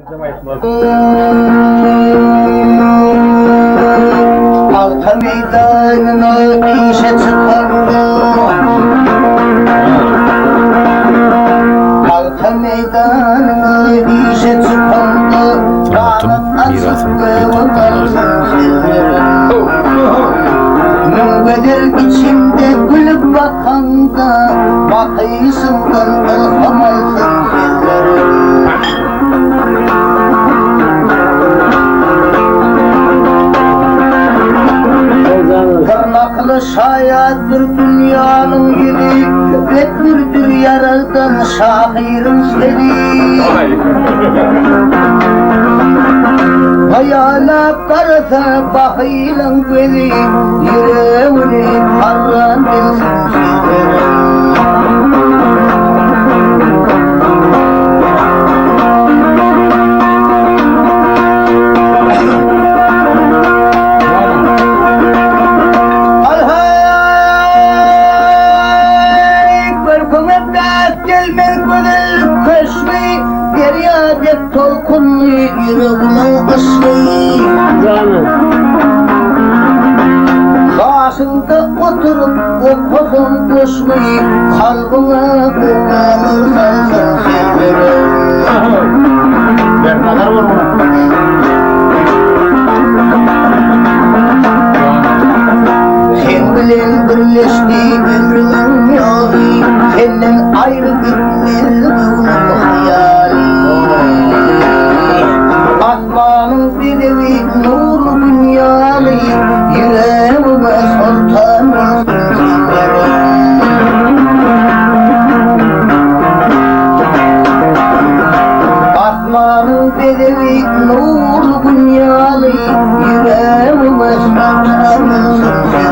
Pagta meýdanyna işe çykanda Pagta meýdanyna işe çykanda Sungatyň Ganat açyp mirasym göge öýdüp galsyn sözlerim Müňgözel içimde gülüp bakanda Bakyşyňdan ylham alsyn sözlerim. Dyrnakly şaýatdyr dünýäniň ýüzi, Ötgürdir ýaragdan şahyryň seli. Haýalap garasa bahylyň gözi, Ýüregini parran bilsin sözlerim. Alhaý, görküňe bäs gelmez gözellik köşgi, Derýa dek tolkunly ýüregimiň yşgy. Gaşyňda oturyp okasaň goşgy, Kalbyňa gowalar salsyn sözlerim. Sen bilen birleşdi ömrümiň ýoly, Senden aýry gitmez göwnüm hyýaly. Asmanyň bezegi nurly Gün ýaly, Ýüregime soltan bolsun sözleriň. Asmanyň bezegi nurly Gün ýaly, Ýüregime soltan bolsun sözleriň.